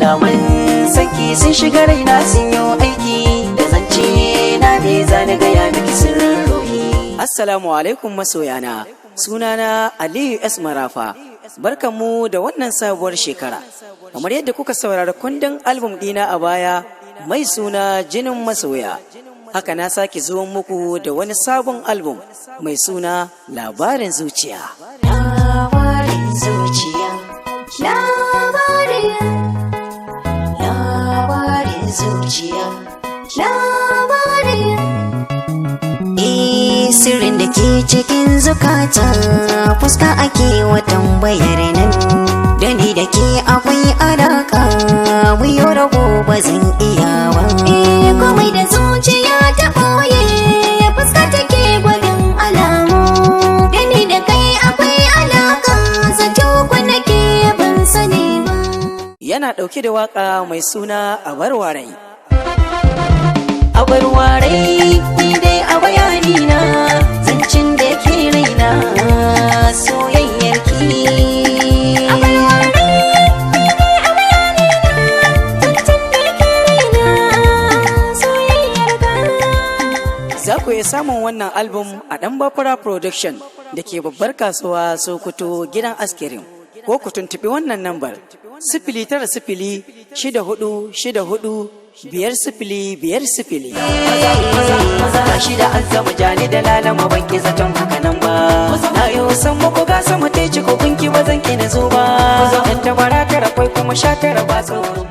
Kalaman saki sun shiga raina sun yi aiki da zance na ne zani gaya miki sirrin ruhi. Assalamu alaikum masoyana, sunana Aliyu S. Marafa. Barkanmu da wannan sabuwar shekara. Kamar yadda kuka saurari kundin album ɗina a baya mai suna Jinin Masoya. Haka na sake zuwan muku da wani sabon album mai suna Labarin Zuciya. Labarin zuciya. Labarin. Labarin zuciya. Labarin. Eh, sirrin da ke cikin zukata fuska ake wa tambayar nan. Da ni da ke akwai alaka, mu yi rabo ba zan iya ba. Eh, komai da zuciya ta ɓoye, fuska take gwadin alamu. Da ni da kai akwai alaka, zato ku nake ban sani ba. Yana ɗauke da waƙa mai suna Abarwarai. Abarwarai, ni dai a bayani na, zancen da ke raina soyayyar ki. Abarwarai, ni dai a bayani na, zancen da ke raina soyayyar ka. Za ku iya samun wannan album a ɗan Bafara Production da ke babbar kasuwa Sokoto, gidan askirim. Ko ku tuntuɓi wannan nambar 09064645050. Gashi da azzama jani da lalama, ban ki zaton haka nan ba. Na yi san muku ga sama te ci ko kunki, ba zan ki na zo ba. Yan tabara tara kwai kuma 19 ba tsoro.